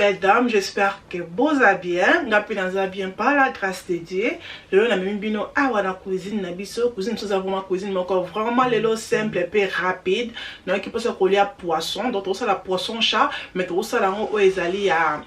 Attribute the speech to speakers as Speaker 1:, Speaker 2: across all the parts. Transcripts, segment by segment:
Speaker 1: belles dames, j'espère que boza bien. Nga pe naza bien par la grâce de Dieu. Lelo na memi bino awa na cuisine na biso. Cuisine biso vraiment cuisine moko vraiment lelo simple pe rapide. Nayoki mposa kolia poisson, donc tokosala poisson chat, mais tokosala yango oyo ezali ya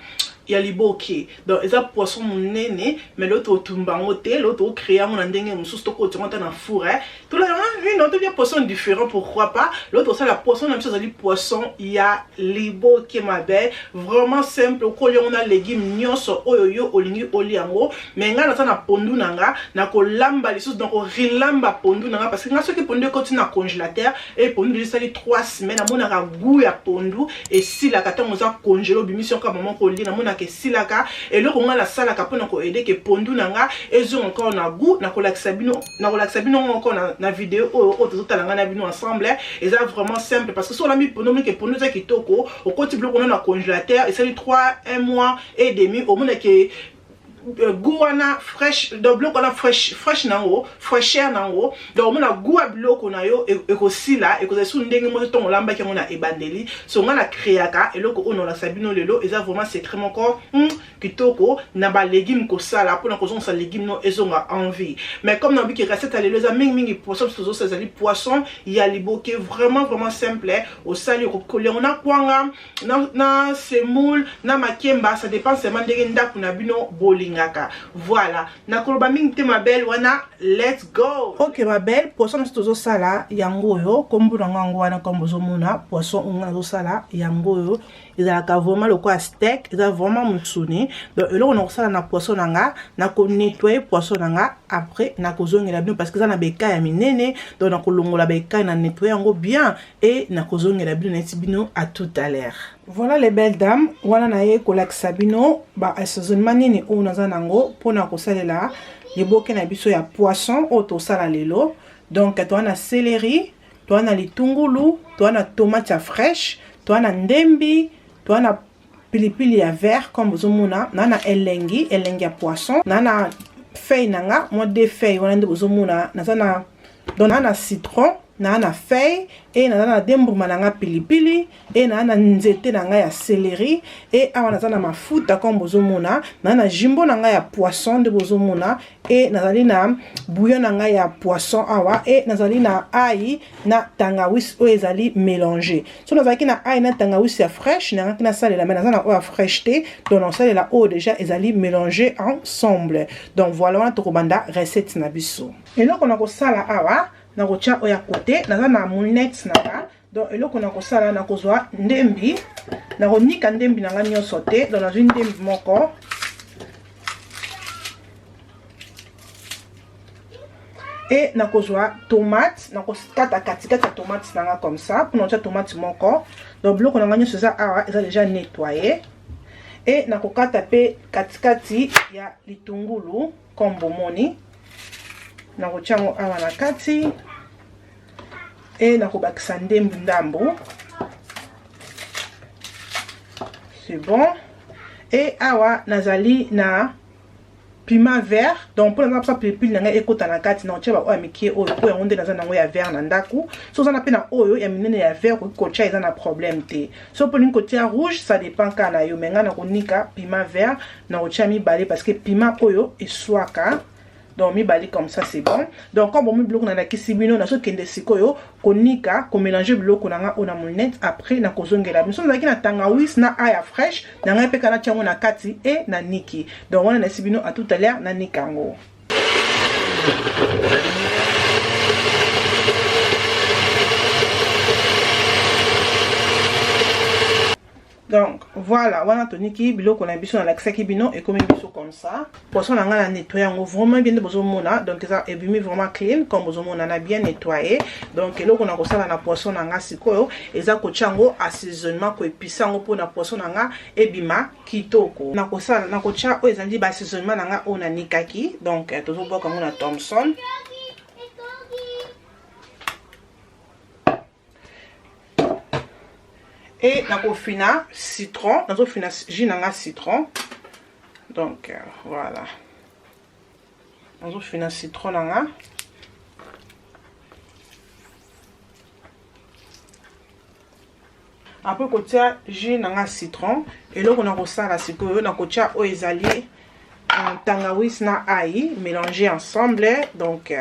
Speaker 1: liboke. Donc eza poisson monene, mais lelo totumba yango te, lelo tokocréer yango na ndenge mosusu, tokotia yango ata na four. Tolanga non, tolia poisson différent, pourquoi pas. Lelo tokosala poisson na biso ezali poisson ya liboke, ma belle, vraiment simple. Okolia yango na légume nyonso oyo yo olingi olia yango, mais ngai naza na pondu na nga, nakolamba lisusu, donc rilamba pondu na nga, parce que nga soki pondu ekoti na congélateur e pondu déjà esali 3 semaines, namonaka goût ya pondu esilaka. Ntango oza congélé, obimisi yango mama kolia, namonaka esilaka. Eloko ngai nasalaka mpona koaider ke pondu na nga ezonga encore na goût, nakolakisa bino ngo encore na video oyo tozotala ngai na bino ensemble. Eza vraiment simple, parce que so olambi pondu, omoni ke pondu eza kitoko, okoti biloko no na congélateur, esali 3, 1 mois et demi, omona ke goût wana fraîche, donc biloko wana fraîche fraîche nango, fraîcheur nango, donc omona goût ya biloko na yo ekosila, ekozala su ndenge moko ntongo olambaki yango na ebandeli. So ngai na créaka eloko oyo nolakisa bino lelo, eza vraiment secret moko kitoko na balégume, kosala mpona kozongisa légume no ezonga en vie. Mais comme nabiki, recette ya lelo eza mingimingi poisson. Biso tozosala ezali poisson ya liboke, vraiment vraiment simple. Osali, okoki yango na kwanga, na semoule, na makemba, ça dépend seulement ndenge ndako na bino bolingaka. Voilà, nakoloba mingi te, ma belle. Wana let's go. Ok, ma belle, poisson nyonso tozosala yango oyo, kombo nango yango wana. Kombo ozomona poisson oyo nga nazosala yango oyo, ezalaka vraiment lokola steak, eza vraiment mosuni. Donc eloko na kosala na poisson na nga, nakonettoyer poisson na nga, après nakozongela bino, parce que eza na baécailles ya minene. Donc nakolongola baécailles, na nettoyer yango bien et nakozongela bino neti bino. À tout à l'heure. Voilà, les belles dames, wana naye kolakisa bino baassaisonnement nini oyo naza nango mpona kosalela liboke na biso ya poisson oyo tosala lelo. Donc toza na céleri, toza na litungulu, toza na tomate ya fraîche, toza na ndembi, toza na pilipili ya vert comme bozomona, na na elengi, elengi ya poisson, na na feuille na nga, mwa deux feuilles wana nde bozomona. Naza na, donc na na citron, na na feuille e naza na de mbuma na nga pilipili e na na nzete na ngai ya céleri. E awa naza na mafuta comme bozomona, na na jumbo na ngai ya poisson nde bozomona, e nazali na bouillon na ngai ya poisson awa, e nazali na ail na tangawisi oyo ezali mélange. So nazalaki na ail na tangawisi ya fraîche, nangaki nasalela, mais naza na oyo ya fraîche te, donc nasalela oyo déjà ezali mélange ensemble. Donc voilà, wana tokobanda recette na biso. Eloko na kosala awa, nakotia oyo ya kote, naza na moulinette na nga. Donc eloko na kosala, nakozwa ndembi, nakonika ndembi na nga nyonso te. Donc nazwi ndembi moko e nakozwa tomate, nakokata katikati ya tomate na nga comme ça, mpona kotia tomate moko. Donc biloko na nga nyonso eza awa, eza déjà nettoyé. E nakokata mpe katikati ya litungulu comme bomoni, nakotia yango awa na kati e nakobakisa ndembu ndambu, c'est bon. E awa nazali na piment vert, donc mpona naza mposa pilipili na ngai ekota na kati, na kotia baoyo ya mike oyo, po yango nde naza nango ya vert na ndako. So oza na mpe na oyo ya minene ya vert, okoki kotia, eza na problème te. So mpo olingi kotia rouge, ça dépend kaka na yo, mais ngai nakonika piment vert, na kotia mibale, parce que piment oyo eswaka. Donc mibale comme ça, c'est bon. Donc comme bomi biloko nalakisi bino, nazokende sikoyo konika, komélanger biloko na nga oyo na moulinette, après nakozongela bino. So nazalaki na tangawisi na ail ya fraîche na ngai mpe kana tia yango na kati e na niki. Donc wana nayesi bino, à tout à l'heure, nanika yango. Donc voilà, wana toniki biloko na biso nalakisaki bino, ekomi biso comme ça. Poisson na ngai na nettoyé yango vraiment bien nde bozomona, donc eza ebimi vraiment clean comme bozomona, na bien nettoyé. Donc eloko na kosala na poisson na nga sikoyo eza kotia yango assaisonnement, koépicer yango mpona poisson na nga ebima kitoko. Nakosala, nakotia oyo ezali baassaisonnement na nga oyo nanikaki. Donc tozobwaka yango na thomson. E nakofina citron, nazofina jus na nga citron. Donc voilà, nazofina citron na nga. Après kotia jus na nga citron, eloko na kosala sikoyo na kotia oyo ezali tangawisi na ail mélanger ensemble. Donc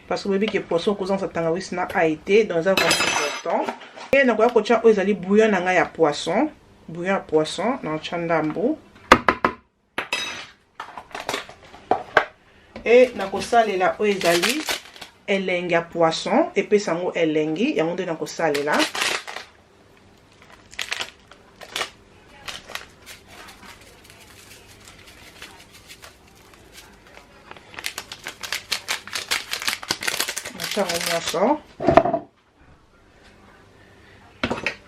Speaker 1: parce que boyebi ke poisson okozangisa tangawisi na ail te, donc eza vraiment important. E nakoya kotia oyo ezali bouillon na ngai ya poisson, bouillon ya poisson na otya ndambu. E nakosalela oyo ezali elengi ya poisson, epesa yango elengi, yango nde nakosalela. Natya yango nyonso.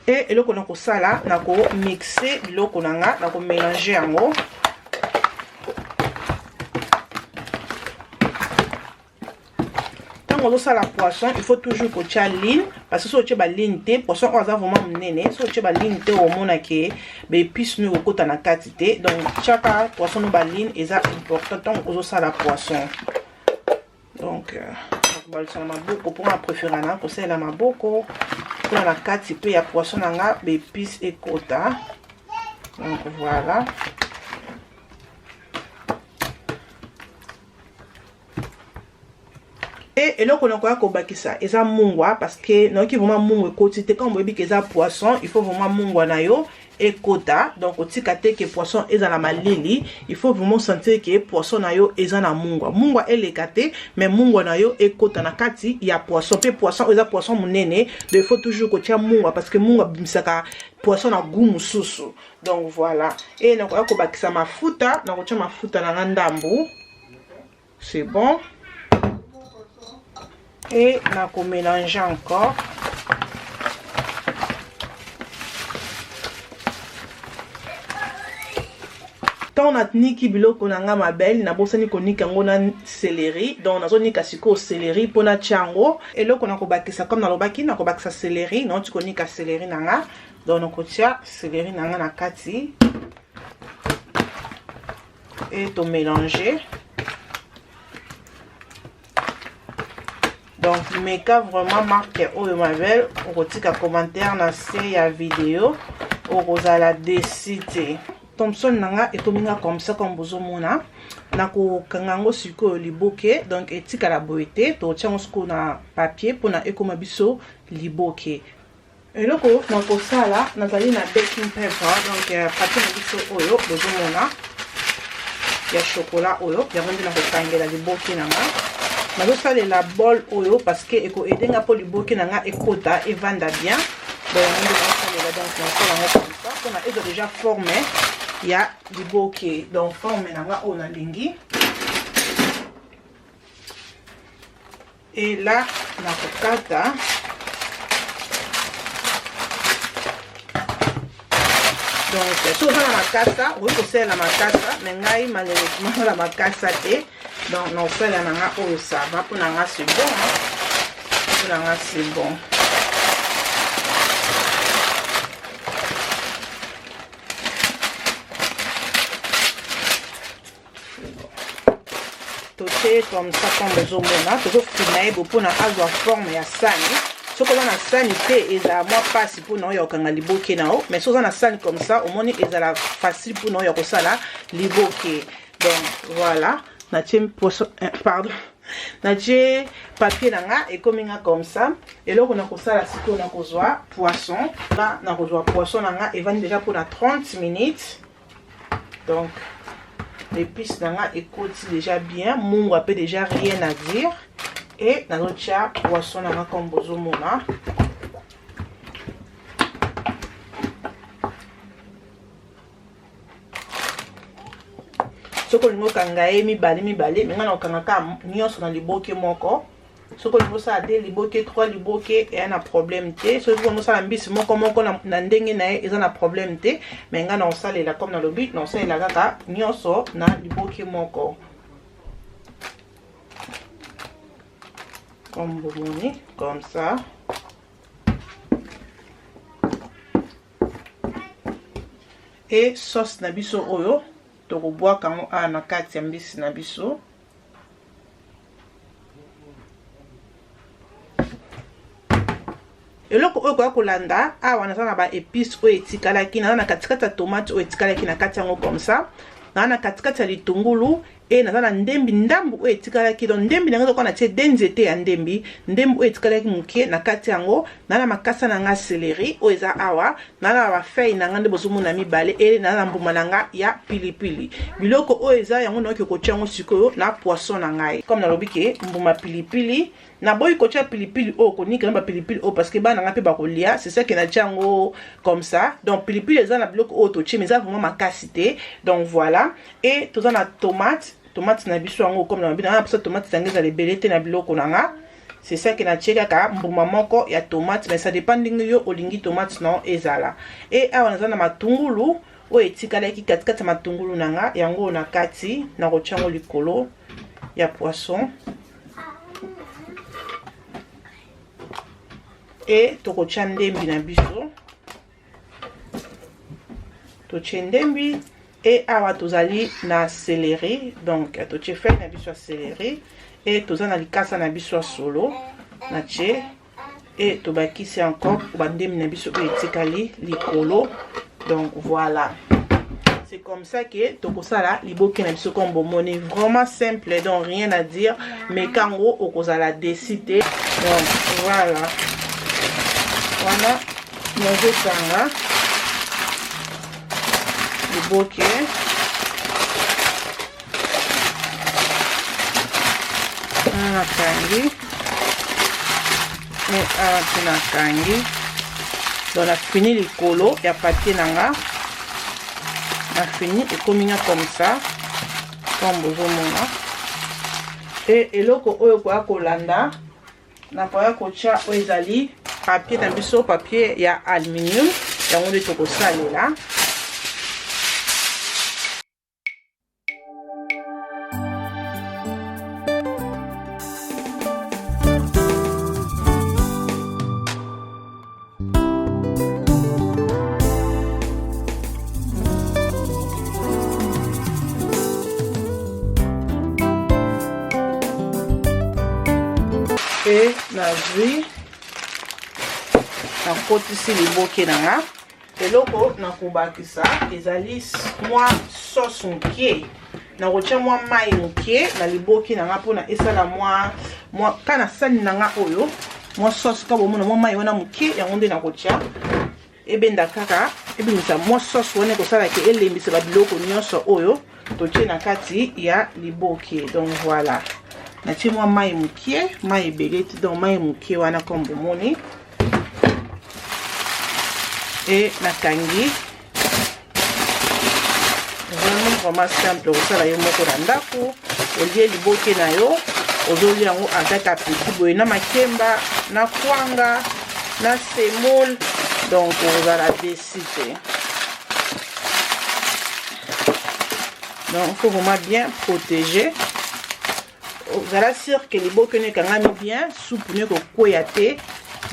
Speaker 1: E eloko na kosala, na komixe biloko na nga, na komélange yango. Ntango ozosala poisson, il faut toujours kotia ligne, parce que soki otie baligne te, poisson oyo aza vraiment monene, soki otie baligne te, omona ke baépice no ekokota na kati te. Donc tiaka poisson no baligne, eza important ntango ozosala poisson. Donc nakobalisa na maboko mpona préféra na kosalela maboko mpona na kati mpe ya poisson na nga baépice ekota. Donc voilà. E eloko nakoya kobakisa eza mungwa, parce que nayoki vraiment mungwa ekoti te. Quand boyebi ke eza poisson, il faut vraiment mungwa na yo ekota. Donc otika te ke poisson ezala malili, il faut vraiment sentir ke poisson na yo eza na mungwa. Mungwa eleka te, mais mungwa na yo ekota na kati ya poisson. Mpe poisson eza poisson monene, donc il faut toujours kotia mungwa, parce que mungwa abimisaka poisson na goût mosusu. Donc voilà. E nakoya kobakisa mafuta, nakotia mafuta na nga ndambu, c'est bon. Et nakomélange encore. Ntango naniki biloko na nga mabele, nabosani konika yango na céleri. Donc nazonika sikoyo céleri mpo natia yango. Eloko nakobakisa, comme nalobaki, nakobakisa céleri. Nauti konika céleri na nga, donc nakotia céleri na nga na kati e tomélange. Donc meka vraiment marque oyo mabele, okotika commentaire na se ya video, okozala déçu te. Thomson na nga ekomi nga comme ça, comme bozomona. Nakokanga yango sikoyo liboke, donc etikala boye te, totia yango sikoyo na papier mpona ekoma biso liboke. Eloko nakosala, nazali na baking paper, donc papier na biso oyo bozomona ya chocolat oyo, yango nde nakokangela liboke na nga. Nazosalela bol oyo parce que ekoaider nga mpo liboke na nga ekota, evanda bien. Donc yango nde nazosalela. Donc nasala yango comme ça mpona ezwa déjà forme ya liboke, donc forme na nga oyo nalingi. Et là nakokata. Donc soki oza na makasa, okoki kosalela makasa, mais ngai malheureusement na makasa te. Donc nakosalela na nga oyo, ça va mpo na nga, c'est bon mpo na nga, c'est bon. Totie comme ça, comme ozomona, tozofina ye bo mpona azwa forme ya sani. Soki oza na sani te, ezala mwa mpasi mpona oyo ya kokanga liboke na yo, mais soki oza na sani comme ça, omoni ezala facile mpona oyo ya kosala liboke. Donc voilà, natie poisson, pardon, natie papier na nga, ekomi nga comme ça. Eloko na kosala sikoyo, na kozwa poisson na nakozwa poisson na nga, evandi déjà mpona 30 minutes. Donc l'épice na nga ekoti déjà bien, mungwa mpe déjà, rien à dire. Et nazotia poisson na nga comme bozomona. Soki olingi okanga ye mibale mibale, mais nga na kokanga kaka nyonso na liboke moko. Soki olingi osala deux liboke, trois liboke, eya na problème te. Soki olingi osala mbisi moko moko na ndenge na ye, eza na problème te. Mais ngai na kosalela, comme nalobi, na kosalela kaka nyonso na liboke moko, comme bomoni, comme ça. E sauce na biso oyo, tokobwaka yango awa na kati ya mbisi na biso. Eloko oyo koya kolanda awa, naza na ba épices oyo etikalaki, naza na katikati ya tomate oyo etikalaki na kati yango comme ça, naza na katikati ya litungulu e naza na ndembi ndambu oyo etikalaki. Donc ndembi na ngai lokola natie de nzete ya ndembi, ndembi oyo etikalaki moke na kati yango. Naza na makasa na nga céleri oyo eza awa, naza na bafeuille na nga nde bozomona mibale, e naza na mbuma na nga ya pilipili. Biloko oyo eza yango, nayoki kotia yango sikoyo na poisson na ngai. Comme nalobi ke mbuma pilipili, naboyi kotia pilipili oyo konika na bapilipili oyo parce que bana na ngai mpe bakolia. C'est ça ke natia yango comme ça. Donc pilipili eza na biloko oyo totie, mais eza vraiment makasi te. Donc voilà, e toza na tomate. Tomate na biso yango, comme na bino na biso, tomate yango ezala ebele te na biloko na nga. C'est ça ke natie kaka mbuma moko ya tomate, mais ça dépend ndenge yo olingi tomate na ezala. E awa naza na matungulu oyo etikalaki, katikati ya matungulu na nga yango na kati, nakotia yango likolo ya poisson. E tokotia ndembi na biso, totie ndembi. E awa tozali na céleri, donc totie feuille na biso ya céleri. E toza na likasa na biso ya solo, natie. E tobakisi encore bandembi na biso oyo etikali likolo. Donc voilà, c'est comme ça que tokosala liboke na biso. Comme bomoni, vraiment simple, donc rien à dire. Mais kango okozala déçu te. Donc voilà, wana nazokanga liboke. Nakangi e awa mpe nakangi. Donc nafini likolo ya papier na nga, nafini, ekomi nga comme ça, comme bozomona. E eloko oyo koya kolanda, nakoya kotia oyo ezali papier na biso, papier ya aluminium, yango nde tokosalela. E nazwi, nakotisi liboke na nga. Eloko nakobakisa ezali mwa sauce moke. Nakotia mwa mai moke na liboke na nga mpona esala mwa ka na sani na nga oyo mwa sauce. Ka bomona mwa mai wana moke, yango nde nakotia, ebenda kaka, ebimisa mwa sauce wana, ekosalaka elembisa babiloko nyonso oyo totie na kati ya liboke. Donc voilà, natie mwa mai moke, mai ebele te, donc mai moke wana comme bomoni. E nakangi. Vraiment vraiment simple, kosala yo moko na ndako. Olie liboke na yo, ozolia yango avec appétit boye, na makemba, na kwanga, na semoule, donc ozala déçu te. Donc faut vraiment bien protéger, ozala sûr ke liboke no ekangami bien, supu no ekokweya te.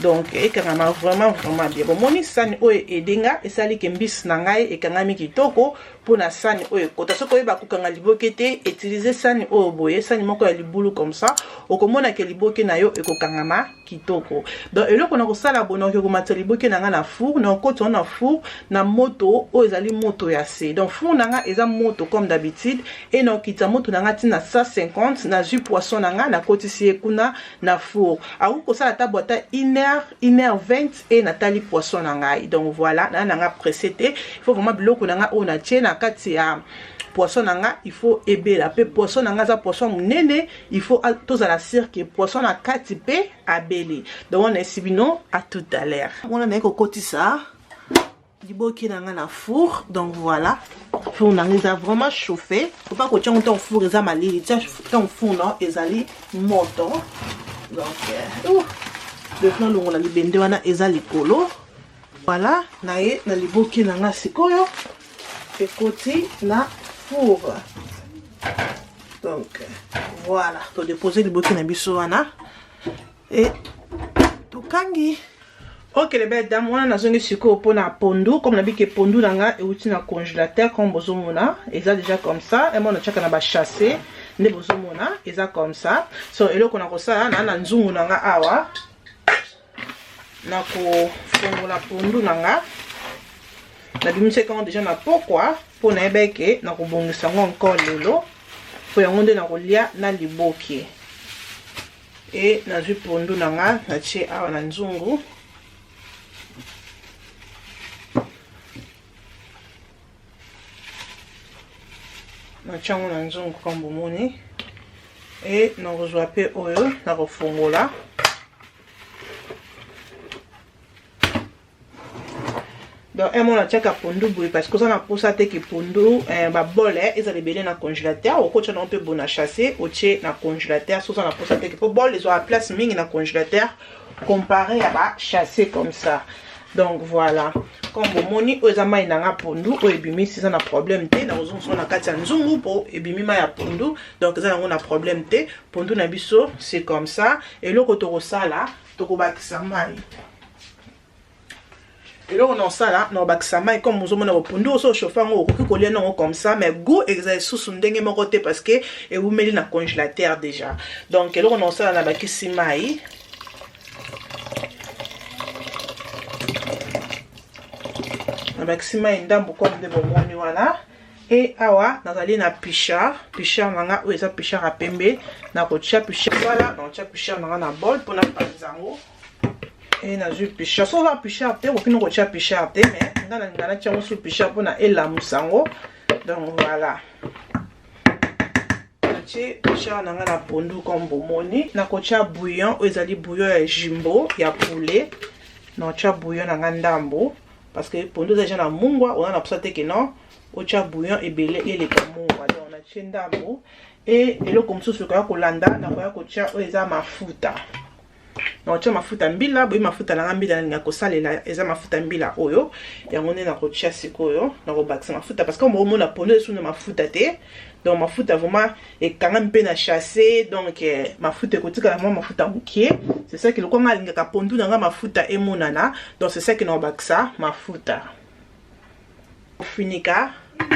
Speaker 1: Donc ekangama vraiment vraiment bien. Bomoni sani oyo edenga esali ke mbisi na ngai ekangami kitoko. Mpona sani oyo ekota, soki oyeba kokanga liboke te, utilize sani oyo boye, sani moko ya libulu comme ça, okomona ke liboke na yo ekokangama kitoko. Donc eloko na kosala boye, nakoki komatisa liboke na ngai na four, na kokota na four na moto oyo ezali moto ya se. Donc four na ngai eza moto comme d'habitude, e nakokitisa moto na ngai ntina 150. Nazwi poisson na ngai, nakotisi ye kuna na four. Akoki kosala ata bo ata 1 heure, 1 heure 20, e natali poisson na ngai. Donc voilà, na nga pressé te. Il faut vraiment biloko na ngai oyo natie na kati ya poisson na nga, il faut ebela mpe. Poisson na nga aza poisson monene, il faut tozala sûr ke poisson na kati mpe abeli. Donc wana esi bino, à tout à l'heure. Wana naye kokotisa liboke na nga na four. Donc voilà, four na nga eza vraiment chauffé. Faut pas kotia ngo ntango four eza malili, tia ntango four na ezali moto. Donc donc nalongola libende wana eza likolo. Voilà, naye na liboke na nga sikoyo, ekoti na four. Donc voilà, todepose liboke na biso wana e tokangi. Ok, les belles dames, wana nazongi sikoyo mpona pondu. Comme nabiki, pondu na nga euti na congélateur, comme bozomona, eza déjà comme ça. Emo natiaka na bachasse nde bozomona eza comme ça. So eloko na kosala, na nzungu na nga awa. Nakofongola pondu na nga, nabimisaki yango deja na pokwa mpo nayebaki ke nakobongisa yango encore lelo, mpo yango nde nakolia na liboke. E nazwi pondu na nga, natie awa na nzungu. Natie yango na nzungu comme bomoni. E nakozwa mpe oyo, nakofongola. Donc un mona tiaka pondu boye parce que oza na posa te ke pondu babole ezala ebele na congélateur. Okotia nango mpe bona chasse, otie na congélateur so oza na posa te ke po bol ezwaka place mingi na congélateur comparé ya ba chasse comme ça. Donc voilà, comme bomoni, oyo eza mai na nga pondu oyo ebimisi, eza na problème te. Nakozongisa na kati ya nzungu mpo ebimi mai ya pondu, donc eza nango na problème te. Pondu na biso, c'est comme ça. Eloko tokosala, tokobakisa mai. Eloko na osala, na obakisa mai. Comme ozomona, bopundu oso ochauffe yango, okoki kolia nango comme ça, mais goût eza lisusu ndenge moko te parce que ewumeli na congélateur déjà. Donc eloko na osala, na bakisi mai. Nabakisi mai ndambu comme nde bomoni wana. E awa nazali na Pichard, Pichard na nga oyo eza Pichard ya pembe. Nakotia Pichard, voilà, nakotia Pichard na nga na bol mpona panza yango. E nazwi Pichard. So oza Pichard te, okoki kotia Pichard te, mais nga nalinga natia yango su Pichard mpona elamusa yango. Donc voilà, natie Pichard na nga na pondu comme bomoni. Nakotia bouillon oyo ezali bouillon ya Jumbo ya poulet. Nakotia bouillon na nga ndambo parce que pondu eza deja na mungwa, oza na posa te ke non otia bouillon ebele eleka mungwa. Donc natie ndambo. E eloko mosusu ekoya kolanda, nakoya kotia oyo eza mafuta. Nakotia mafuta mbila boye. Mafuta nanga mbila nalinga kosalela eza mafuta mbila oyo, yango nde nakotia sikoyo. Nakobakisa mafuta parce que omona pondu esu na mafuta te. Donc mafuta vraiment ekangami mpe na chasse, donc mafuta ekotikala mwa mafuta moke. C'est ça que lokola nga alingaka pondu na nga mafuta emonana, donc c'est ça que nakobakisa mafuta. Ofinika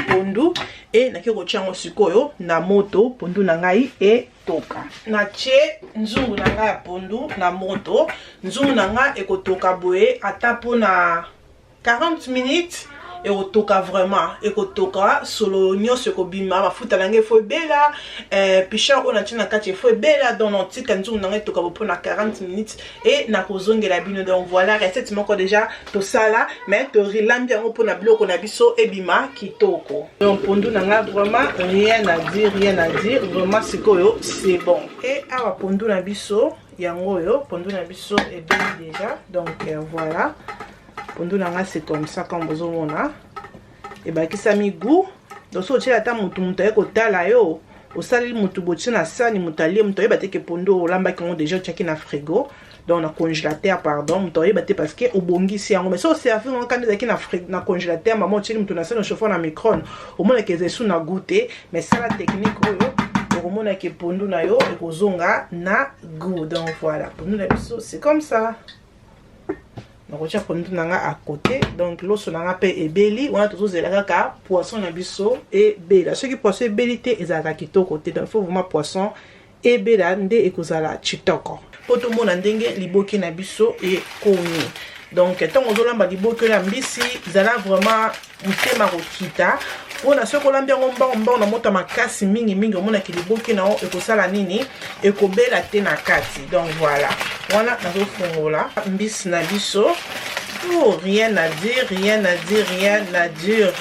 Speaker 1: pondu e nake kotia yango sikoyo na moto. Pondu na ngai etoka. Natie nzungu na ngai ya pondu na moto. Nzungu na ngai ekotoka boye ata mpona 40 minutes, ekotoka vraiment, ekotoka, solo nyonso ekobima. Mafuta na ngai efo ebela, Pichard oyo natie na kati efo ebela. Donc natika nzungu na ngai etoka bo mpona 40 minutes e nakozongela bino. Donc voilà, recette moko déjà tosala, mais torilambi yango mpona biloko na biso ebima kitoko. Donc pondu na ngai, vraiment rien à dire, rien à dire vraiment. Sikoyo c'est bon. E awa pondu na biso yango oyo, pondu na biso ebeli déjà. Donc voilà, pondu na nga, c'est comme ça comme bozomona, ebakisami goût. Donc so otiela ata motu, moto aye kotala yo, osaleli motu, botie na sani, moto alie, moto ayeba te ke pondu olambaki yango déjà, otiaki na frigo, donc na congélateur, pardon. Moto ayeba te parce que obongisi yango. Mais so oservi yango kanda ezalaki na congélateur, mama otieli moto na sani, ochauffe na micro-ondes, omonaka eza esu na goût te. Mais sala technique oyo, okomonaka pondu na yo ekozonga na goût. Donc voilà, pondu na biso, c'est comme ça. Nakotia pondu na nga à côté. Donc loso na nga mpe ebeli wana, tozozela kaka poisson na biso ebela. Soki poisson ebeli te, ezalaka kitoko te. Donc il faut vraiment poisson ebela nde ekozala kitoko, mpo tomona ndenge liboke na biso ekomi. Donc ntango ozolamba liboke oyo ya mbisi, zala vraiment motema kokita, mpona soki olambi yango mbango mbango na moto makasi mingimingi, omonaki liboke na yo ekosala nini? Ekobela te na kati. Donc voilà, wana nazofungola mbisi na biso. Oh, rien à dire, rien à dire, rien à dire,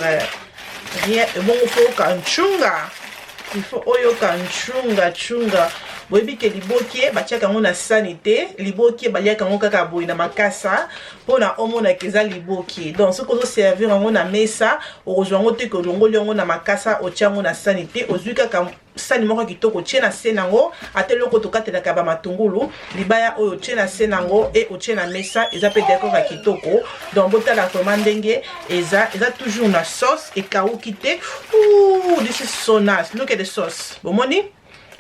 Speaker 1: rien. Ebongo faut oyoka ncunga, il faut oyoka ncunga cunga. Boyebi ke liboke batiaka yango na sani te, liboke baliaka yango kaka boye na makasa mpona omonaka eza liboke. Donc soki ozoservir yango na mesa, okozwa yango te kolongoli yango na makasa, otia yango na sani te. Ozwi kaka sani moko kitoko, otie na se nango ata eloko tokatelaka bamatungulu, libaya oyo, otie na se nango e otie na mesa, eza mpe décor ya kitoko. Donc botala vraiment ndenge eza toujours na sauce, ekawuki te. Ouh, this is so nice. Look at the sauce. Bomoni,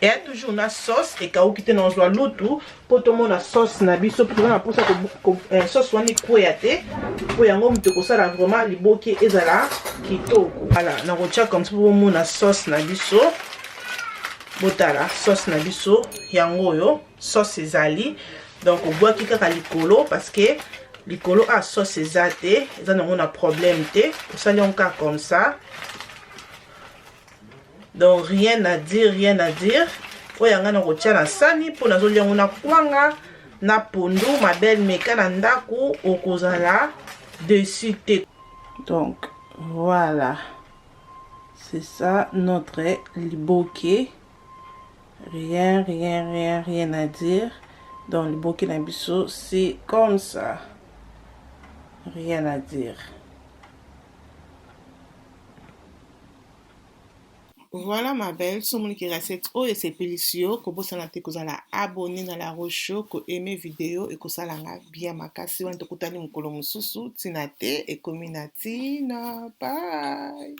Speaker 1: eya toujours na sauce, ekawuki te. Nazwa lutu mpo tomona sauce na biso, mpo toza na mposa sauce wana ekweya te, mpo yango moto ekosala vraiment liboke ezala kitoko. Voilà, nakotia comme ça mpo bomona sauce na biso. Botala sauce na biso yango oyo, sauce ezali. Donc obwaki kaka likolo parce que Likolo a sauce eza te, eza nango na problème te. Osali yango kaka comme ça. Donc rien à dire, rien à dire. Oyo yanga na kotia na sani mpo nazolia yango na kwanga na pondu. Ma belle, meka na ndako, okozala dessus te. Donc voilà, c'est ça notre liboke. Rien, rien, rien, rien à dire. Donc liboke na biso, c'est comme ça, rien à dire. Voilà ma belle, so omoniki recette oyo esepelisi yo, kobosana te kozala abonné na La Rose Show, koaime video, ekosalanga bien makasi. Wana tokutani mokolo mosusu, ntina te ekomi na ntina. Bye.